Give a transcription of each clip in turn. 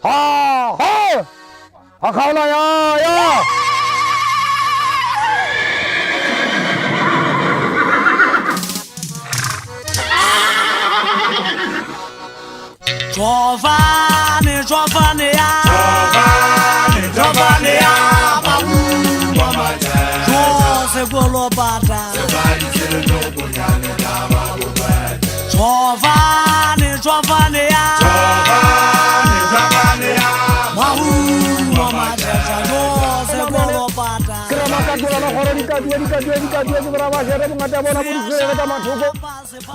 Ha ha! A kgaola ya ya! Giovane, giovane ya Giovane, giovane ya mahumo Jose Kolopata Giovane, giovane ya Giovane, giovane ya mahumo mathetha Jose Kolopata Ke re makatola la kgoro dikatue dikatue dikatue ke bora ba jere bongata bona bo di ka mathoko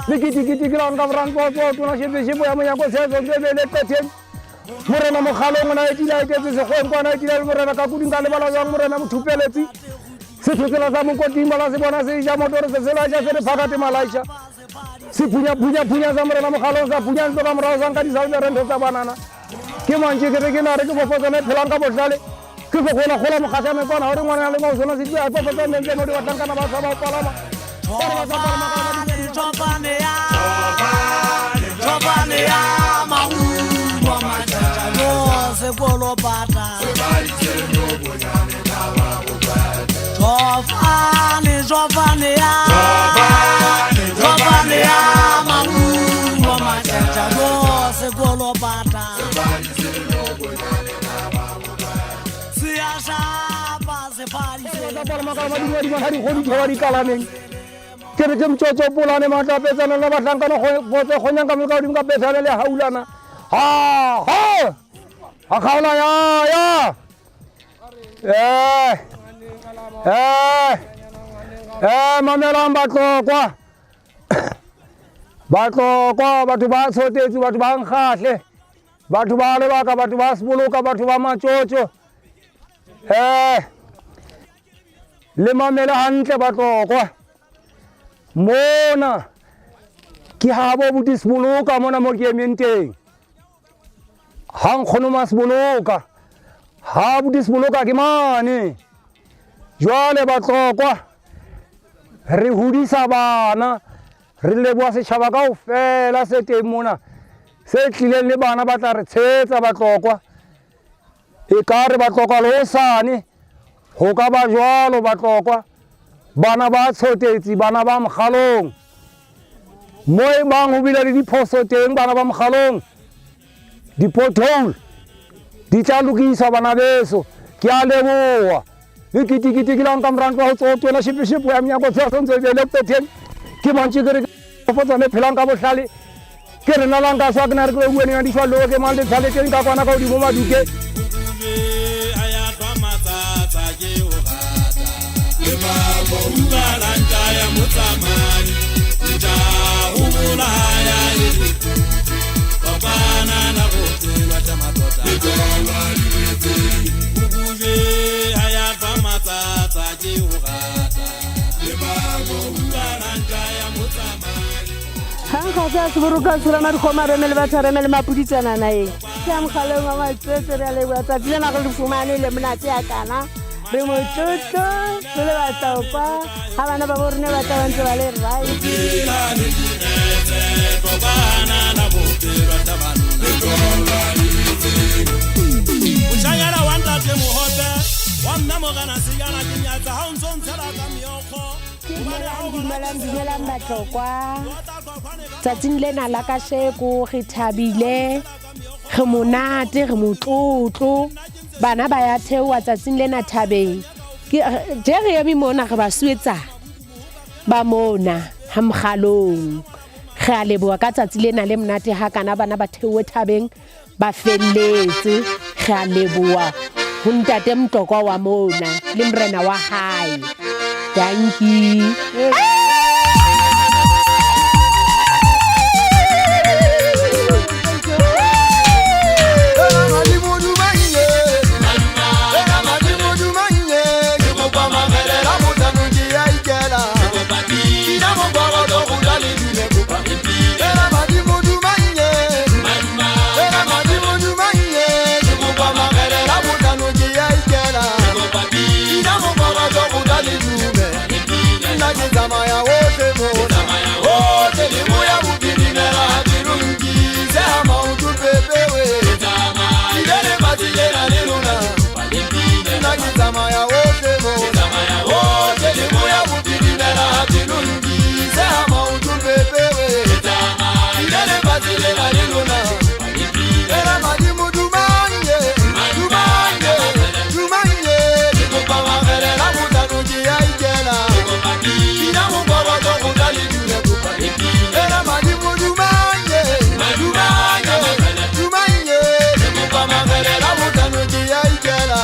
le ketekete ke lang ka borantlootlo tona shepe ya monyako seso tsebele qetheng morena mokgalong o na etile a etetse sekgoeng kwana etile le morena ka kuding ka lebala jwang morena mothupeletsi sethotsela sa mokoting bala se bona se ja motoro se se laša se re phakate malaiša se phunya phunya phunya sa morena mokgalong sa phunya ntlo ka morago sa nka disalberentho tsa banana ke mantše ke re ke nare ke fofotsana e phelang ka bohlale ke go gola mogašame kwana gore ngwana le maosona se tla fofotsa mentse mo di batlankana ba sa ba palama ba re ba sa palama ka Giovane, giovane ya Giovane ya mahumo mathetha Jose Kolopata Giovane, giovane ya Giovane ya mahumo mathetha Jose Kolopata Siyashapa sephadise ba palama ka madimo ga dikgodi thoba dikalaneng ke re ke mtsotso polane matlapetsana le bahlankana kgotse kgonyang ka moka godimo ka pethane le haulana ha ha a kgaola ya ya eh eh mamelang batlokwa batlokwa batho ba tshotetse batho ba nkgahle batho ba lebaka batho ba seboloka batho ba matsotso le mamele hantle batlokwa mona ke ha bo buti seboloka mona mo ke emeng teng ha nkgono ma seboloka ha buti seboloka ke mane jwale batlokwa re hodisa bana re leboha setjhaba kaofela se teng mona se tlileng le bana ba tla re tshehetsa batlokwa e ka re batlokwa le hosane ho ka ba jwalo batlokwa bana ba tshotetsi bana ba mokgalong mo e bang ho bile le diphoso teng bana ba mokgalong di-pothole di tla lokiswa bana beso ke a leboha le ketekete ke lang ka morantlo go tsotwela šepešepo ya menyako se sentse e beele petheng ke mantše ke re fotsane phelang ka bohlale ke re nalang ka swa ke na re ke bueng ya dišwa leo ke mang le tlhale teng ka kwana ka godimo maduke Ga se a seboroka tshorana dikgoma reme le batho reme le mapuditsana naeng ke a mogaleng wa matsotso re a leboa tsatsi lena re le fumane le monate ya kana re motlotlo re le batlokwa ga bana ba bo rone ba tla ba ntse ba le right. Moshanyana wa ntate Mohope wa mme Morena Sejana ke nyatsa ha o ntso ntshela ka meokgo. Dumelang, dumelang, dumelang batlokwa. Tsatsing lena la kasheko re thabile, re monate, re motlotlo. Bana ba ya theoha tsatsing lena thabeng. Ke je re eme mona re ba suetsa ba mona ha mokgalong. Re a leboha ka tsatsi lena le monate ha kana bana ba theohe thabeng ba felletse. Re a leboha ho ntate Mtlokwa wa mona le morena wa hae. Dankie. Nna ke tsamaya. lena le lona. Era madimo dumanye, dumanye, dumanye. Ke kopa magere la botano ke a ikela. Pina mokoroto go tla le dule kopa. Era madimo dumanye, dumanye, dumanye. Ke kopa magere la botano ke a ikela.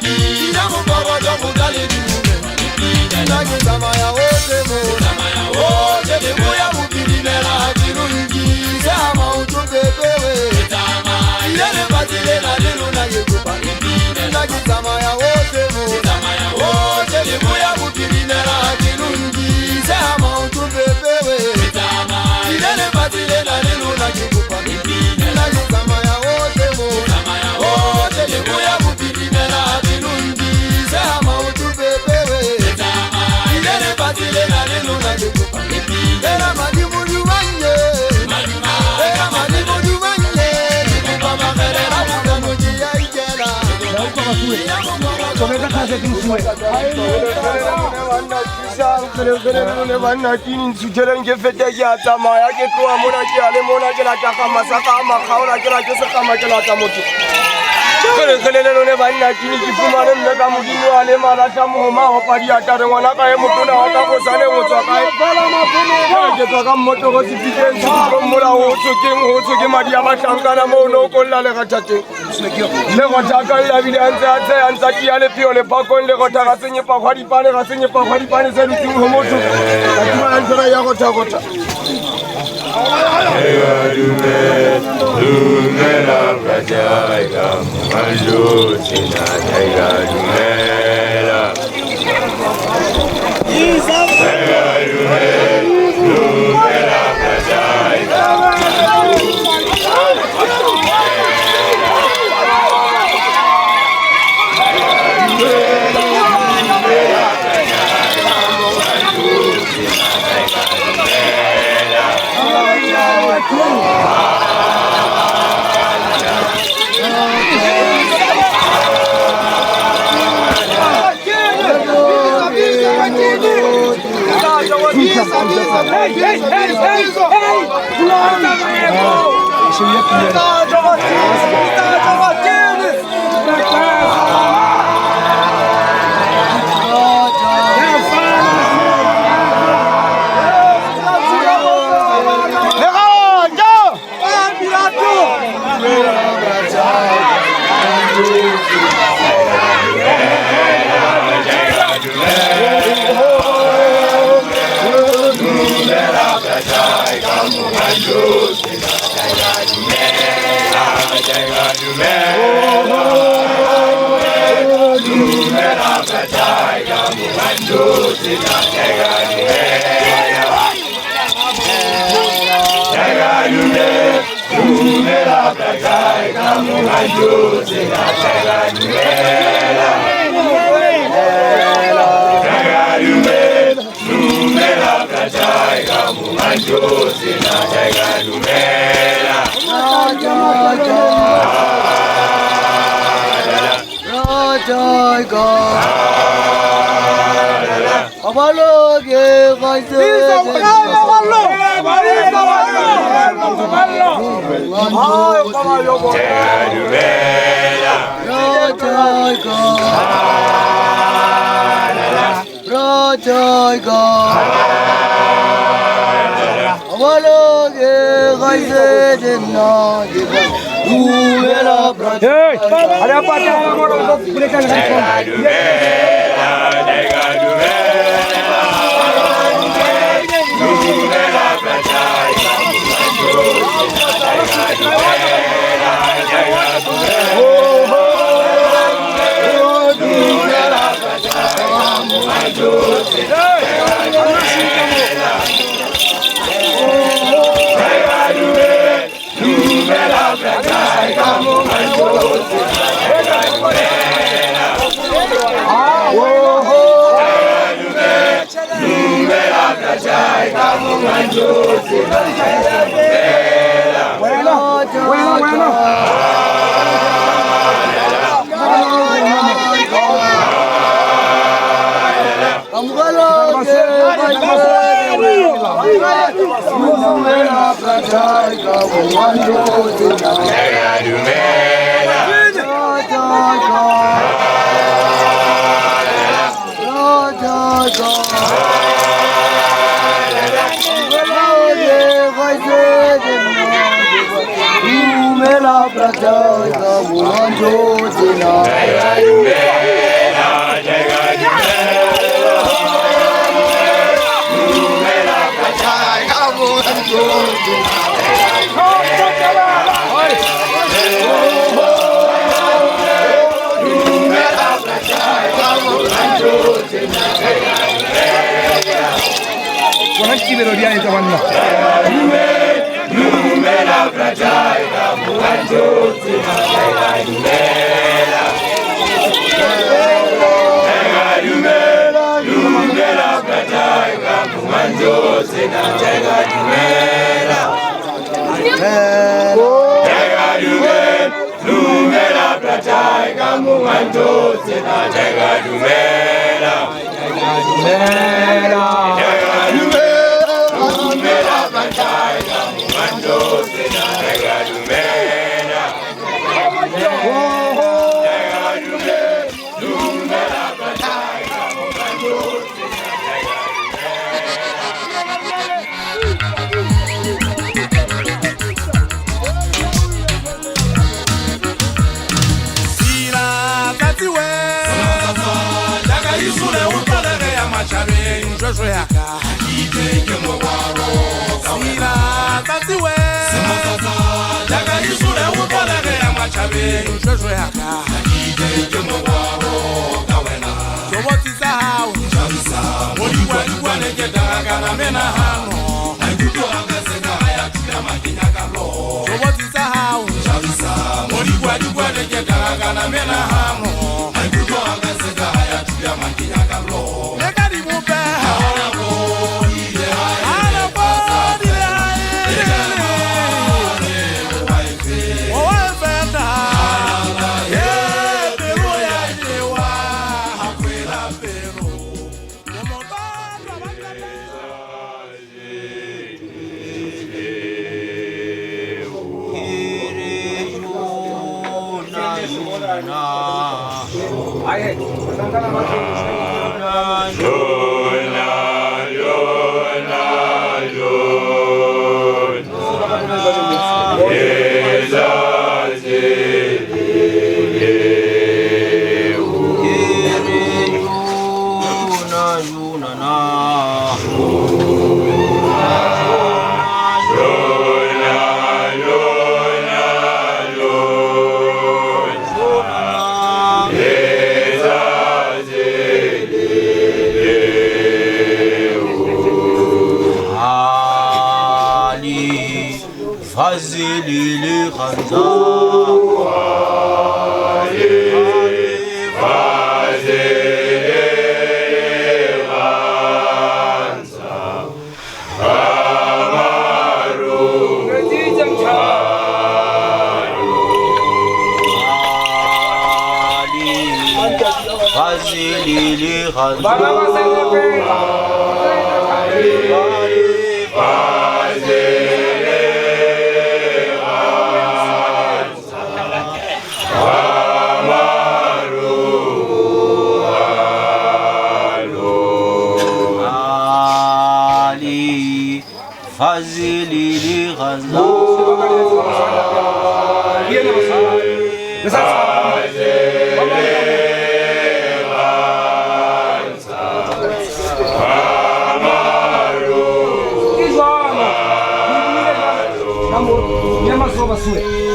Pina mokoroto go tla le dule. Nna ke tsamaya otlhe mona, otlhe leboya bophirimela ke lo nkise a maoto pepewe. Ile lefatshe lena le lona ke kopa. Nna ke tsamaya otlhe mona, otlhe leboya bophirimela ke lo nkise a maoto pepewe. Ile lefatshe lena le lona ke kopa. Nna ke tsamaya otlhe mona, otlhe leboya bophirimela ke lo nkise a maoto pepewe. Ile lefatshe lena le lona ke kopa. Era madimo dumanye, era madimo dumanye. Ke kopa magere la botano ke a ikela. Banna ke ntshutheleng ke fete ke a tsamaya ke tloha mona ke ya le mona ke lata ka masaka a makgaola ke la ke sekgama ke lata motho. Kgele le lone banna ke ke fumane mme ka modimo a le malahla mohoma a opa diatare ngwana ka e motona wa ka gosane o tswa kae? Ke tswa ka mmotoro sefikeng sefitlong mola ho tshokeng ho tsho ke madi a bahlankana moo no o kolla lerathateng. Lerotha ka la bile a ntse a tseya a ntsa tia lepheo lephakong lerotha ga senyepa gwa dipane ga senyepa gwa dipane se dutseng ho motho. Ka tumana ntse ya rotha rotha. Dumela Prajaika, Manjutina Taiga Dumela. Dumela Prajaika. Tsona ditibelo di a etsa banna.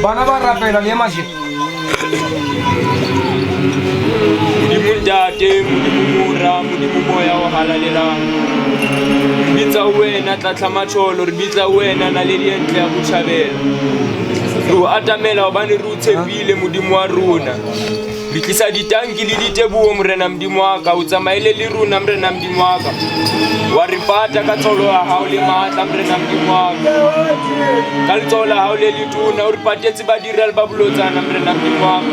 Bana ba rapela le maje. Modimo Ntate, Modimo Mora, Modimo Moya o halalelang. Re bitsa wena tlatlhamatsholo, re bitsa wena naledi e ntle ya botjhabela. Re o atamela hobane re o tshepile Modimo wa rona. Re tlisa ditanki le diteboho Morena Modimo wa ka, o tsamaile le rona Morena Modimo wa ka. Wa re pata ka tsolo ya hao le matla Morena Modimo wa ka. Ka letsoho la hao le letona o re patetse badira le ba bolotsana Morena Modimo wa ka.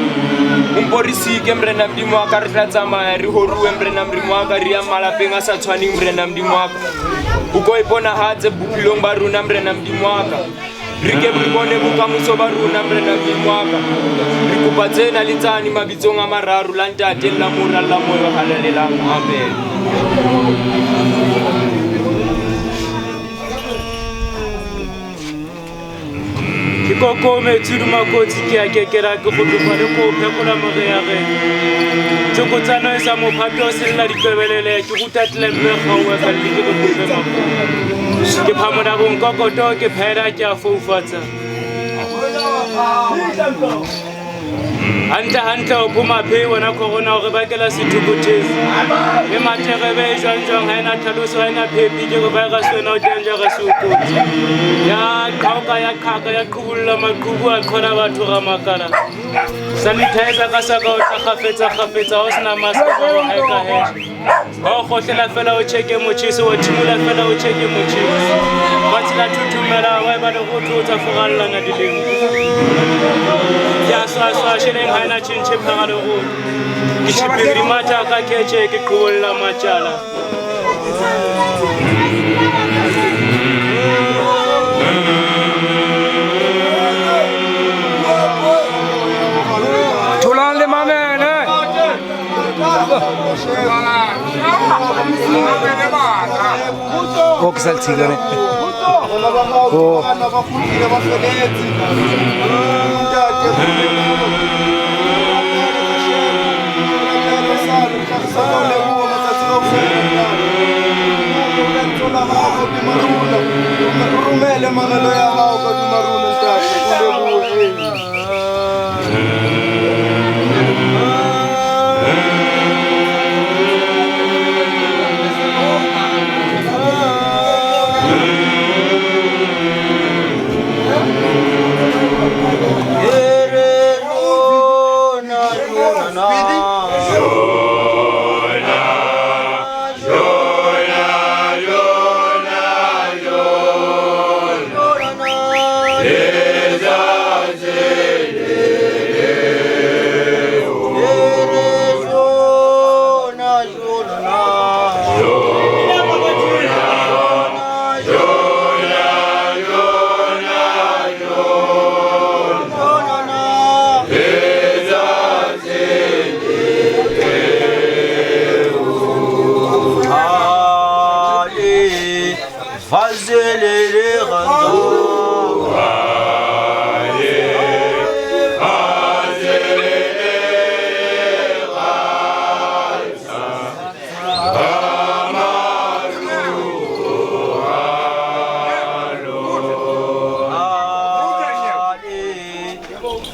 O mpo re sike Morena Modimo wa ka, re tla tsamaya re horuwe Morena Modimo wa ka, re ya malapeng a sa tshwaneng Morena Modimo wa ka. O ko iponahatse bophelong ba rona Morena Modimo wa ka. Re ke re bone bokamoso ba rona Morena Modimo wa ka. Re kopa tsena le tsane mabitsong a mararo la Ntate la Mora la Moya o Halalelang. Amen. Ke kokometse dumakotsi ke a kekela ke go tlopa le ko phekola moreare. Tsokotsano e sa mophato o sella diqebelele ke ruta tlempe kgauwe ka le ke kope mafo. Ke phamola bonkokoto ke phela ke a foufatsa. Hantle hantle o phomaphe wena corona o re bakela sethokothesi. Le materebe e jwang jwang ha ena tlhaloso ha ena phepi ke re virus wena o dangerous o kotsi. Ya qhaoka ya qhaka ya qhubulla maqhubu a qhola batho ra makala. Sanitizer ka saka o tla kgafetsa kgafetsa ha o sena mask o haeka hesha. Ha o kgohlela fela o cheke motjheso, o thimola fela o cheke motjheso. Fatshe la thuthumela wa eba le rotho o tsa furallana dilemo. Ke a swaswa sheleng ha ena tjhentjhe phara le rotho. Ke tjhipiri matha ka ketjhe ke qhobolla matjala. Tholang le mamele. O ke sa letshila ne. Oh.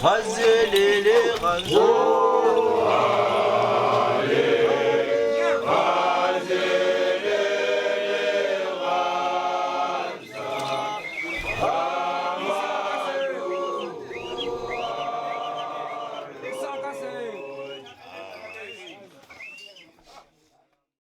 Fazilele